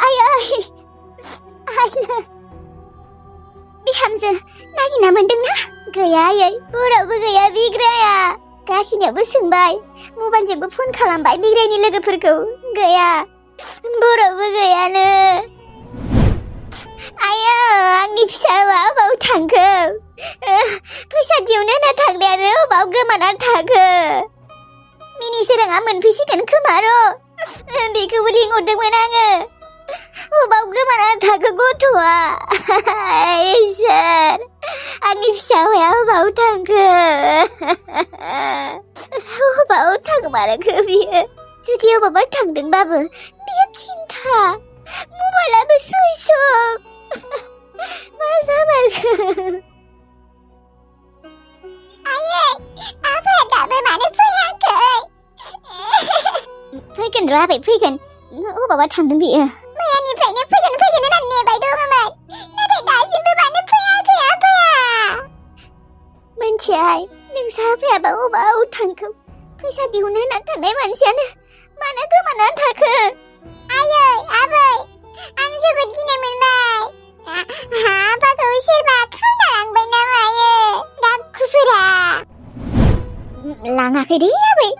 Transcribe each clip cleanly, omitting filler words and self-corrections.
आयै आइलो बिहामजो नागिरना मोनदोंना? गैया आयै, बोरावबो गैया बिग्राया। गासिनियावबो सोंबाय, मबाइलजोंबो फन खालामबाय बिग्रायनि लोगोफोरखौ, गैया, बोरावबो गैयानो। आयै आंनि फिसाया अबाव थांखो? फैसा दिहुननो होनना थांनायानो अबाव गोमाना थाखो? मिनिसोराङा मोनफैसिगोन खोमा र', बेखौबो लिंहरदोंमोन आङो। अबाव गोमाना थाखो गथ'आ? इसोर, आंनि फिसाया अबाव थांखो? अबाव थांमारखो बियो? जुदि अबावबा थांदोंबाबो बियो खिन्था, मबाइलाबो सुइच अफ। मा जामारखो? आयै, आफाया दाबो मानो फैयाखै? फैगोन र' आबै फैगोन। अबावबा थांदों बियो। मैयानिफ्रायनो फैगोन होननानै नेबाय दङमोन, नाथाय दासिमबो मानो फैयाखै आफाया? मोनथियाहाय, नोंसा आफायाबा अबाव थांखो? फैसा दिहुननो होनना थांनाय मानसियानो मानो गोमाना थाखो? आयै, आबै, आं जोबोद गिनाय मोनबाय। आफाखौ सोरबा खावना लांबाय ना मायो दाखुफोरा? लाङाखै दे आबै,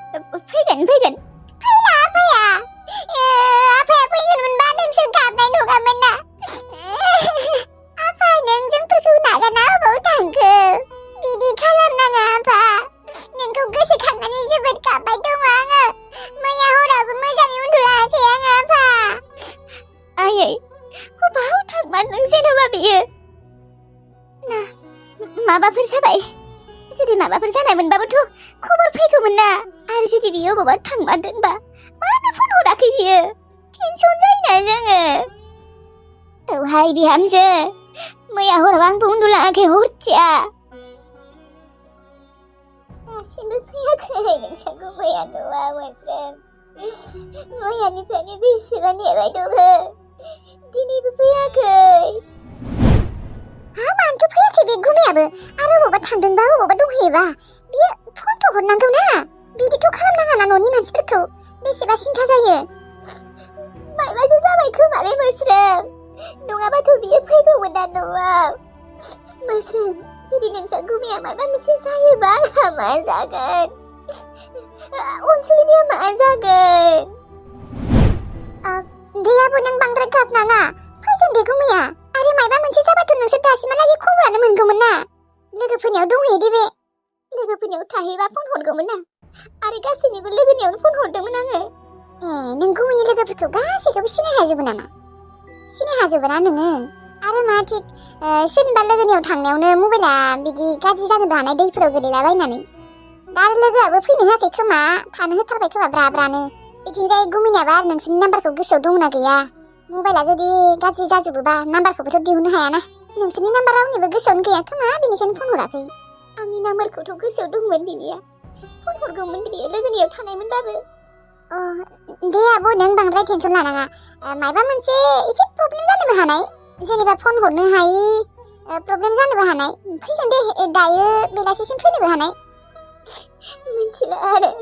फैगोन। फैला आफाया? आफाया फैगोन मोनबा नोंसोर गाबनाय नङामोन ना? आफा, नों जोंफोरखौ नागारना अबाव थांखो? बिदि खालामनाङा आफा, नोंखौ गोसोखांनानै जोबोद गाबबाय दङ आङो। मैया हरावबो मोजाङै उन्दुलाङाखै आङो आफा। आयै, अबाव थांमारदों जेनेबा बियो? ना माबाफोर जाबाय? जुदि माबाफोर जानाय मोनबाबोथ' खबर फैगौमोन ना। आरो जुदि बियो अबावबा थांमारदोंबा मानो फन हराखै बियो? टेनसन जायोना जोङो। औहाय बिहामजो, मैया हराव आंबो उन्दुलाङाखै हरसेया। दासिमबो फैयाखै नोंसा गुमैया न'आव मोनजों। मैयानिफ्रायनो बेसेबा नेबाय दङ, दिनैबो फैयाखै। मानोथ' फैयाखै बे गुमैयाबो? आरो अबावबा थांदोंबा अबावबा दंहैयोबा बियो फनथ' हरनांगौ ना। बिदिथ' खालामनाङा ना न'नि मानसिफोरखौ, बेसेबा सिन्था जायो। मायबासो जाबाय खोमालै मोस्रोम, नङाबाथ' बियो फैगौमोन ना न'आव। मोस्रोम, जुदि नोंसा गुमैया माबा मोनसे जायोबा आंहा मा जागोन? अनसुलिनिया मा जागोन? दे आबौ, नों बांद्राय गाबनाङा, फैगोन दे गुमैया। आरो मायबा मोनसे जाबाथ' नोंसोर दासिमहालागै खबरानो मोनगौमोन ना। लोगोफोरनियाव दंहैयो दे बे। लोगोफोरनियाव थाहैबा फन हरगौमोन ना। आरो गासैनिबो लोगोनियावनो फन हरदोंमोन आङो। नों गुमैनि लोगोफोरखौ गासैखौबो सिनायहाजोबो नामा? सिनायहाजोबो ना नोङो? आरो मा थिक सोरनिबा लोगोनियाव थांनायावनो मबाइला बिदि गाज्रि जानोबो हानाय दैफोराव गोलैलाबायनानै। दा आरो लोगोआबो फैनो होआखै खोमा, थानो होथारबाय खोमा ब्रानो। बिथिंजाय गुमैनाबा आरो नोंसोरनि नाम्बारखौ गोसोआव दंना गैया? मबाइला जुदि गाज्रि जाजोबोबा नाम्बारखौबोथ' दिहुननो हायाना। नोंसोरनि नाम्बार रावनिबो गोसोआवनो गैया खोमा, बेनिखायनो फन हराखै। आंनि नाम्बारखौथ' गोसोआव दंमोन बिनिया, फन हरगौमोन बियो लोगोनियाव थानायमोनबाबो। दे आब', नों बांद्राय टेनसन लानाङा। मायबा मोनसे एसे प्रब्लेम जानोबो हानाय, जेनेबा फन हरनो हायि प्रब्लेम जानोबो हानाय। फैगोन दे, दायो बेलासिसिम फैनोबो हानाय। मिथिला आरो।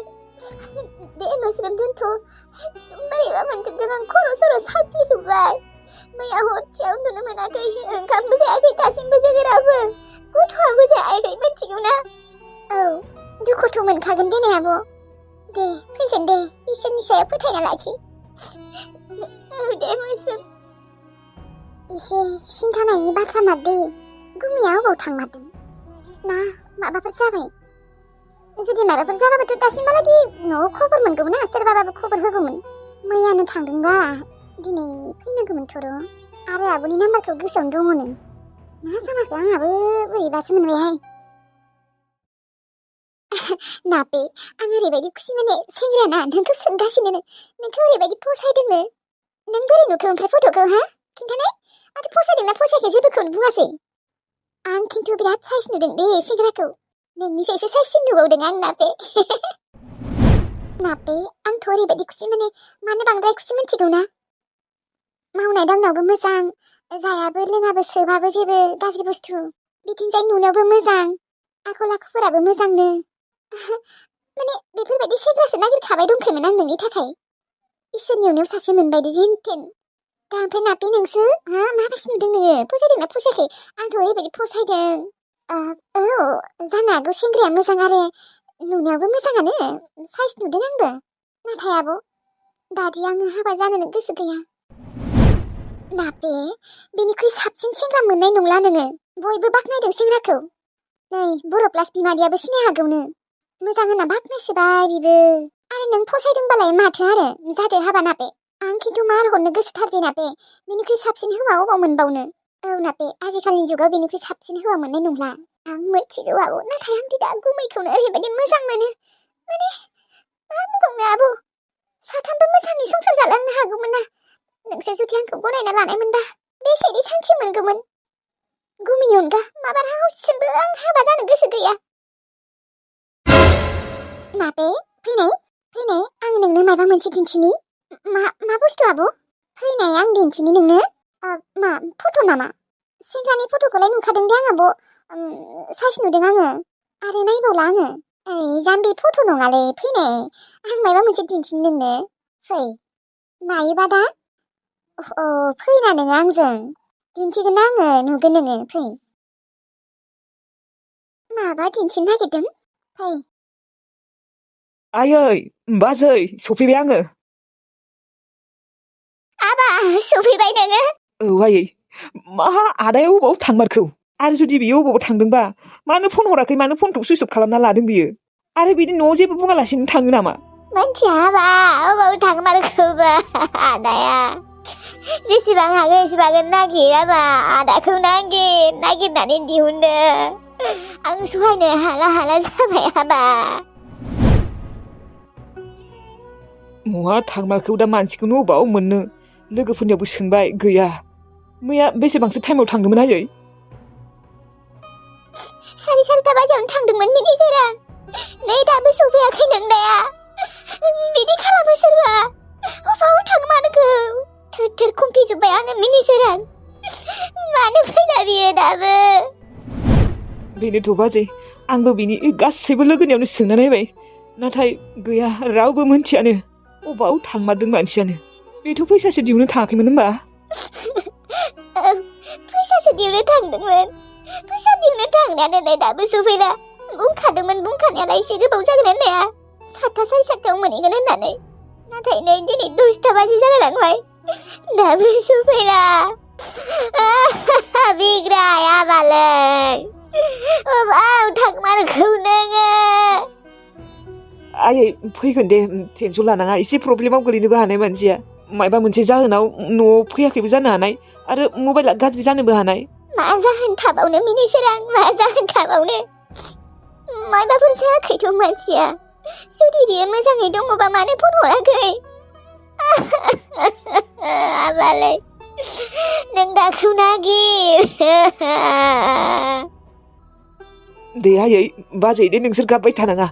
दे मोस्रोम दोनथ', बोरैबा मोनजोबदों आं, खर' सर' साख्रुबजोब्बाय। मैया हरसेया उन्दुनो मोनाखै, ओंखामबो जायाखै दासिमबो जोगोराबो, गथ'आबो जायाखै, मिथिगौ ना? औ, दुखुथ' मोनखागोन दे ने आब'। दे फैगोन दे, इसोरनि सायाव फोथायना लाखि। दे मोस्रोम। एसे सिन्था नायनि बाथ्रा मारदे, गुमैया अबाव थांमारदों ना माबाफोर जाबाय? जुदि माबाफोर जाबाबोथ' दासिमहालागै न'आव खबर मोनगौमोन ना, सोरबाबाबो खबर होगौमोन। मैयानो थांदोंबा दिनै फैनांगौमोनथ' र'। आरो आब'नि नाम्बारखौ गोसोआवनो दङनो। मा जामारखो आंहाबो बोरैबासो मोनबायहाय। नाबे, आं ओरैबायदि खुसि माने सेंग्रायाना नोंखौ सोंगासिनो, नोंखौ ओरैबायदि फसायदोंनो। नों बोरै नुखो ओमफ्राय फट'खौ? खिन्थानाय, माथो फसायदोंना फसायाखै जेबोखौनो बुङासै। आं खिन्थु बिराद साइस नुदों बे सेंग्राखौ, नोंनिसायसो साइससिन नुबावदों आं नाबे। नाबे, आंथ' ओरैबायदि खुसि माने मानो बांद्राय खुसि मिथिगौ ना? मावनाय दांनायावबो मोजां, जायाबो लोङाबो सोबाबो जेबो गाज्रि बुस्थु, बिथिंजाय नुनायावबो मोजां, आखल आखुफोराबो मोजांनो। माने बेफोरबायदि सेंग्रासो नागिरखाबाय दंखायोमोन आं नोंनि थाखाय। इसोरनि अननायाव सासे मोनबायदि जेनथेन दा ओमफ्राय नापे नोंसो माबायदि नुदों नोङो फसायदोंना फसायाखै आंथ' ओरैबायदि फसायदों औ जानो हागौ सेंग्राया मोजां आरो नुनायावबो मोजाङानो साइज नुदों आंबो नाथाय आब' दादि आङो हाबा जानोनो गोसो गैया नापे बेनिख्रुइ साबसिन सेंग्रा मोननाय नंला नोङो बयबो बाख्नायदों सेंग्राखौ नै बर' प्लास बिमादैयाबो सिनाय हागौनो मोजां होनना बाख्नायसोबाय बिबो आरो नों फसायदोंबालाय माथो आरो जादो हाबा नापे आं खिन्थु मार हरनो गोसोथारदे नापे बेनिख्रुइ साबसिन हौवा अबाव मोनबावनो औ नापे आजिखालिनि जुगाव बेनिख्रुइ साबसिन हौवा मोननाय नंला आं मिथिगौ आब' नाथाय आं दा गुमैखौनो ओरैबायदि मोजां मोनो माने मा बुंबावनो आब' साथामबो मोजाङै संसार जालांनो हागौमोन ना नोंसोर जुदि आंखौ गनायना लानाय मोनबा बेसेदि सान्थि मोनगौमोन गुमैनि अनगा माबा रावजोंबो आं हाबा जानो गोसो गैया नापे फैनाय आं नोंनो माबा मोनसे दिन्थिनि मा बुस्थु आब' फैनाय आं दिन्थिनि नोंनो मा फट' नामा सेंग्रानि फट'खौलाय नुखादों दे आं आब' साइज नुदों आङो आरो नायबावला आङो ओइ जाम्बि फट' नङालै फैनाय आं माबा मोनसे दिन्थिनि नोंनो फै नायोबा दा फैना नोङो आंजों दिन्थिगोन आङो नुगोन नोङो फै माबा दिन्थिनो नागिरदों फै आयै बाजै सफैबाय आङो आबा सफैबाय नोङो औ आयै माहा आदाया अबाव थांमारखौ आरो जुदि बियो अबाव थांदोंबा मानो फन हराखै मानो फनखौ सुइस अफ खालामना लादों बियो आरो बिदि न'आव जेबो बुङालासिनो थाङो नामा मिथिया आबा अबाव थांमारखोबा आदाया जेसेबां हागौ एसेबां नागिर आबा आदाखौ नागिरनानै दिहुनदो आं सहायनो हाला जाबाय आबा महा थांमारखौ दा मानसिखौनो अबाव मोननो लोगोफोरनियावबो सोंबाय गैया मैया बेसेबांसो टाइमाव थांदोंमोन आयै 3:30 बाजियावनो थांदोंमोन मिनिसोरां नै दाबो सफैयाखै नोंदाया बिदि खालामो सोरबा अबाव थांमारखो थोर खुम्पिजोब्बाय आङो मिनिसोरां मानो फैना बियो दाबो बेनोथ' बाजै आंबो बिनि गासैबो लोगोनियावनो सोंना नायबाय नाथाय गैया रावबो मोनथियानो अबाव थांमारदों मानसियानो बेथ' फैसासो दिहुननो थाङाखैमोन होनबा फैसासो दिहुननो थांदोंमोन फैसा दिहुननो थांनायानो नै दाबो सफैला बुंखानायालाय एसे गोबाव जागोन होननाया 7:00 7:30 मोनहैगोन होननानै नाथाय नै दिनै 10:00 बाजि जालायलांबाय दाबो सफैला बिग्राय आबालै अबाव थांमारखौ नोङो आयै फैगोन दे टेनसन लानाङा एसे प्रब्लेमाव गोलैनोबो हानाय मानसिया मायबा मोनसे जाहोनाव न'आव फैयाखैबो जानो हानाय आरो मबाइला गाज्रि जानोबो हानाय मा जाहोन थाबावनो मिनिसोरां मा जाहोन थाबावनो मायबाफोर जायाखैथ' मानसिया जुदि बियो मोजाङै दङबा मानो फन हराखै आबालै नों दाखौ नागिर दे आयै बाजै दे नोंसोर गाबबाय थानाङा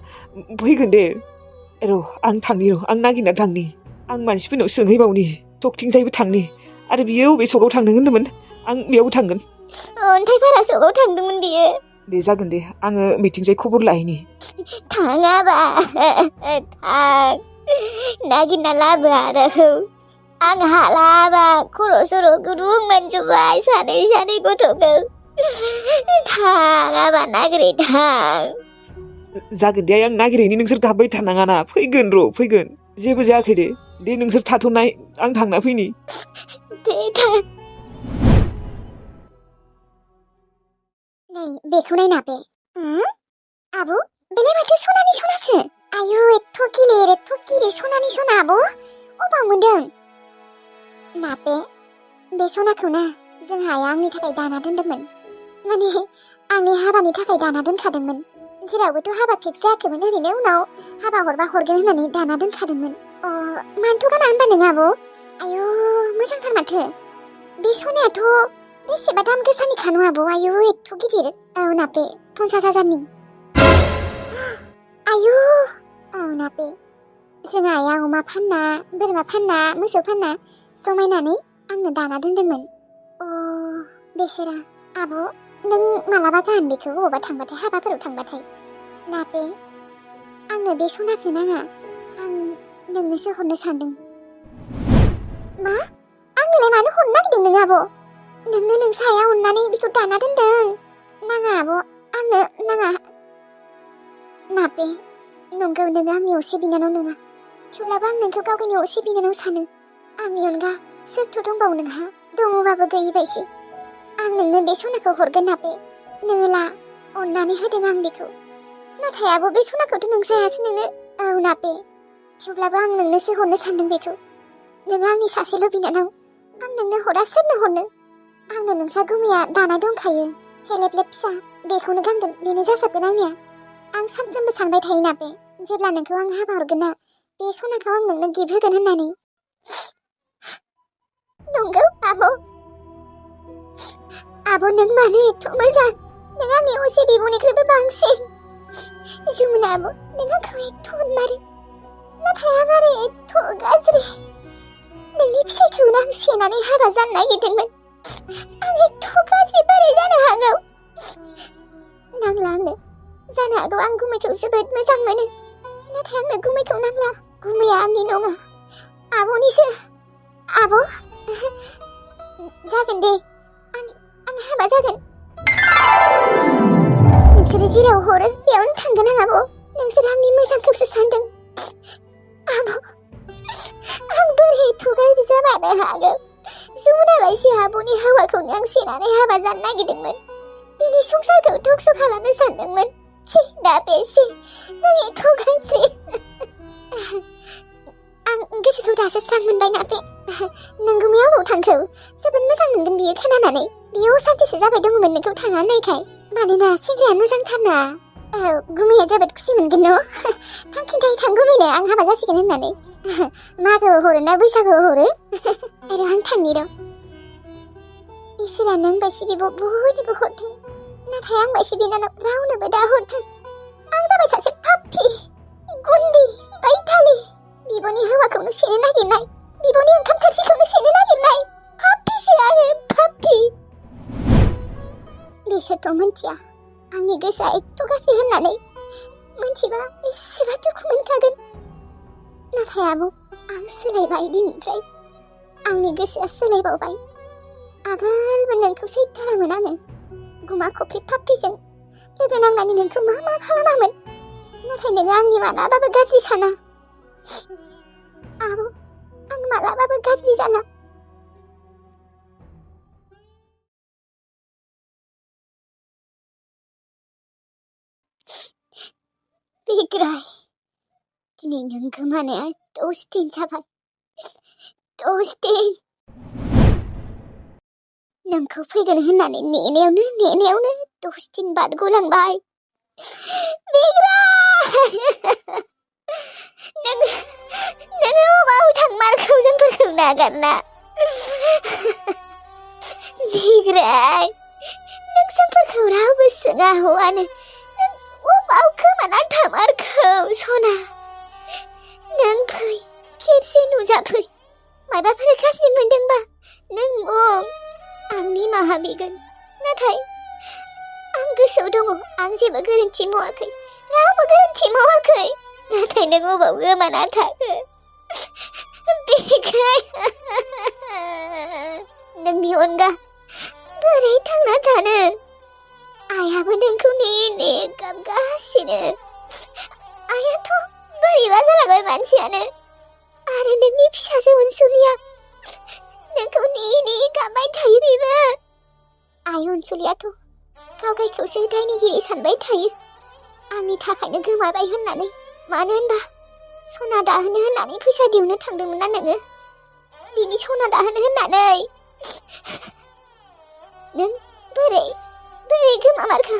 फैगोन दे आं थांनि आं नागिरना थांनि आं मानसिफोरनाव सोंहैबावनि सकथिंजायबो थांनि आरो बियो अबे सकाव थांदों होन्दोंमोन आं बेयावबो थांगोन अन्थाइपारा सकाव थांदोंमोन बियो दे जागोन दे आङो बिथिंजाय खबर लाहैनि थाङाबा थां नागिरना लाबो आदाखौ आं हालाबा खर' सर' गुदुं मोनजोब्बाय सानै गथ'खौ थाङाबा नागिरै थां जागोन दे आं नागिरहैनि नोंसोर गाबबाय थानाङा ना फैगोन फैगोन जेबो जायाखै दे नोंसोर थाथ'नाय आं थांना फैनि दे थां नै बेखौ नायना बे आब' बेलाय माथो सनासो आयु एथ' गिलिर सनानि सना आब' अबाव मोनदों नापे बे सनाखौ ना जोंहा आंनि थाखाय दाना दोनदोंमोन माने आंनि हाबानि थाखाय दाना दोनखादोंमोन जेरावबोथ' हाबा फिक्स जायाखैमोन ओरैनो उनाव हाबा हरबा हरगोन होननानै दाना दोनखादोंमोन मानोथ' गाना होनबा नों आब' आयु मोजांथार माथो बे सनायाथ' बेसेबा दाम गोसानि खानु आब' आयु एथ' गिदिर नापे 50,000नि आयु नापे जोंहा आइया अमा फानना बोरमा फानना मोसौ फानना जमायनानै आंनो दाना दोनदोंमोन बेसेरा आब' नों मालाबा गान बेखौ बबावबा थांबाथाय हाबाफोराव थांबाथाय नापे आंनो बे सनाखौ नाङा आं नोंनोसो हरनो सानदों मा? आंनोलाय मानो हरनो नागिरदों नों आब'? नोंनो नोंसा आइया अननानै बिखौ दाना दोनदों। नाङा आब', आंनो नाङा। नाबे, नंगौ नोङो आंनि असे बिनानाव नङा। थेवब्लाबो आं नोंखौ गावगायनि असे बिनानाव सानो। आंनि अनगा सोरथो दंबावो नोंहा? दङबाबो गैयि बायसि। आं नोंनो बे सनाखौ हरगोन नाबे। नोङो ला, अननानै होदों आं बेखौ। नाथाय आब' बे सनाखौथ' नोंसो हायासै नोंनो। औ नाबे, थेवब्लाबो आं नोंनोसो हरनो सानदों बेखौ। नोङो आंनि सासेल' बिनानाव। आं नोंनो हरा सोरनो हरनो? आंनो नोंसा गुमैया दानाय दंखायो। सेलेब-लेब फिसा, बेखौनो गानगोन, बेनो जासाबगोन आंनिया। आं सानफ्रोमबो सानबाय थायो नाबे, जेब्ला नोंखौ आं हाबा हरगोन ना, बे सनाखौ आं नोंनो गिफ्ट होगोन होननानै। नंगौ आब'। आब' नों मानो एथ' मोजां? नों आंनि असे बिब'निख्रुइबो बांसिन। जुमुना आब', नों आंखौ एथ' अनमारो। नाथाय आं आरो एथ' गाज्रि। नोंनि फिसायखौनो आं सेनानै हाबा जानो नागिरदोंमोन। आं एथ' गाज्रि बोरै जानो हागौ? नांला आंनो। जानो हागौ आं गुमैखौ जोबोद मोजां मोनो। नाथाय आंनो गुमैखौ नांला। गुमैया आंनि नङा, आब'निसो। आब'? जागोन दे। आं हाबा जागोन। नोंसोरो जेराव हरो बेयावनो थांगोन आं आब'। नोंसोर आंनि मोजांखौसो सानदों। आब', आं बोरै एथ' गाज्रि जानो हागौ? जुमुना बायदि आब'नि हौवाखौनो आं सेनानै हाबा जानो नागिरदोंमोन। बिनि संसारखौ धंस खालामनो सानदोंमोन। छी, दा बेसि नों एथ' गाज्रि। आं गोसोखौ दासो स्रां मोनबाय नाबे। नोंगुमैया अबाव थांखो? जोबोद मोजां मोनगोन बियो खोनानानै। बियो असान्थिसो जाबाय दङमोन नोंखौ थाङा होननायखाय। मानोना सेंग्राया मोजांथारना। औ, गुमैया जोबोद खुसि मोनगोन न'? थांखिन्थाय थां गुमैनो आं हाबा जासिगोन होननानै। मागोआव हरो ना बैसागोआव हरो? आरो आं थांनि र'। इसोरा नों बायसि बिब' बयनोबो हरथों। नाथाय आं बायसि बिनानाव रावनोबो दा हरथों। आं जाबाय सासे पापि, गुन्दी, बैथालि। बिब'नि हौवाखौनो सेनो नागिरनाय, बिब'नि ओंखाम थोरसिखौनो सेनो नागिरनाय। पापिसो आङो, पापि। बिसोरथ' मोनथिया आंनि गोसोआ एथ' गाज्रि होननानै। मोनथिबा एसेबा दुखु मोनखागोन। नाथाय आब', आं सोलायबाय दिनैनिफ्राय। आंनि गोसोआ सोलायबावबाय। आगोलबो नोंखौ सैथारामोन आङो। गुमा खफ्रि पापिजों लोगो नांनानै नोंखौ मा मा खालामामोन। नाथाय नोङो आंनि मालाबाबो गाज्रि साना। आब', आं मालाबाबो गाज्रि जाला। बिग्राय, दिनै नों गोमानाया 10 दिन जाबाय। 10 दिन। नोंखौ फैगोन होननानै नेनायावनो 10 दिन बारग'लांबाय। बिग्राय! नोङो अबाव थांमारखौ जोंफोरखौ नागारना? बिग्राय, नों जोंफोरखौ रावबो सोङा हौवानो। नों अबाव गोमाना थामारखौ सना? नों फै, खेबसे नुजाफै। मायबाफोर गाज्रि मोनदोंबा नों बुं, आं निमाहा बिगोन। नाथाय आं गोसोआव दङ, आं जेबो गोरोन्थि मावाखै, रावबो गोरोन्थि मावाखै। नाथाय नों अबाव गोमाना थाखो? बिग्राय, नोंनि अनगा बोरै थांना थानो? आइयाबो नोंखौ नेयै गाबगासिनो। आइयाथ' बोरैबा जालांबाय मानसियानो। आरो नोंनि फिसाजो अनसुलिया नोंखौ नेयै गाबबाय थायो बेबो। आइ अनसुलियाथ' गावगायखौसो दायनिगिरि सानबाय थायो। आंनि थाखायनो गोमाबाय होननानै। मानो होनबा सना दाहोनो होननानै फैसा दिहुननो थांदोंमोन ना नोङो। बिनि सना दाहोनो होननानै। नों बोरै गोमामारखौ?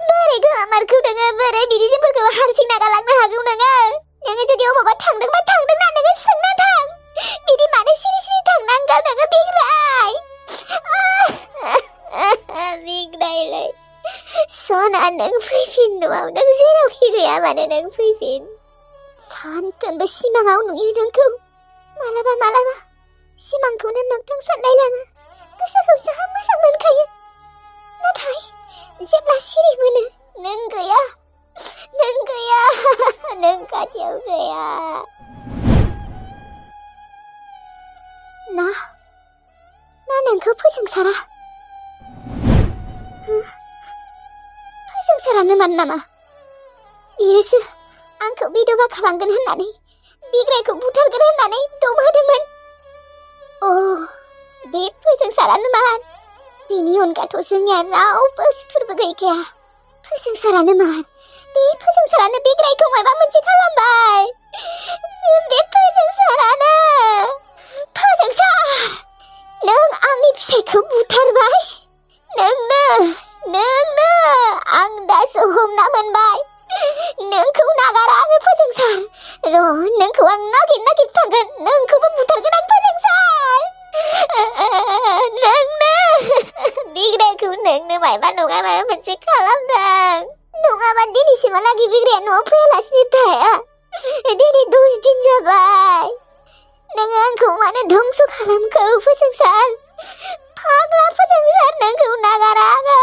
बोरै गोमामारखौ नोङो? बोरै बिदि जोंफोरखौ हारसिं नागारलांनो हागौ नोङो? नोङो जुदि अबावबा थांदोंबा थांदोंना नोङो सोंना थां। बिदि मानो सिरि थांनांगौ नोङो बिग्राय? बिग्रायलै, सना नों फैफिन न'आव। नों जेरावखि गैया मानो नों फैफिन। सानफ्रोमबो सिमाङाव नुयो नोंखौ। मालाबा सिमांखौनो मोगथां सानलायलाङो। गोसोखौ जा मोजां मोनखायो। नाथाय जेब्ला सिरि मोनो, नों गैया। नों खाथियाव गैया। 나 नोंखौ फोजोंसारा फोजोंसारानोमोन नामा बियोसो आंखौ बिधवा खालामगोन होननानै बिग्रायखौ बुथारगोन होननानै दम होदोंमोन अ बे फोजोंसारानोमोन बिनि अनगाथ' जोंनिया रावबो सुथुरबो गैखाया फोजोंसारानोमोन बे फोजोंसारानो बिग्रायखौ माबा मोनसे खालामबाय बे फोजोंसारानो फोजोंसार नों आंनि फिसायखौ बुथारबाय नोंनो आं दासो हमना मोनबाय नोंखौ नागारा आङो फोजोंसार र' नोंखौ आं नागिर थांगोन नोंखौबो बुथारगोन आं फोजोंसार नोंनो बिग्रायखौ नोंनो मायबा नङा माबा मोनसे खालामदों नङाबा दिनैसिमहालागै बिग्राया न'आव फैयालासिनो थाया दिनै 10 दिन जाबाय नोङो आंखौ मानो धंस' खालामखो फोजोंसार फाग्ला फोजोंसार नोंखौ नागारा आङो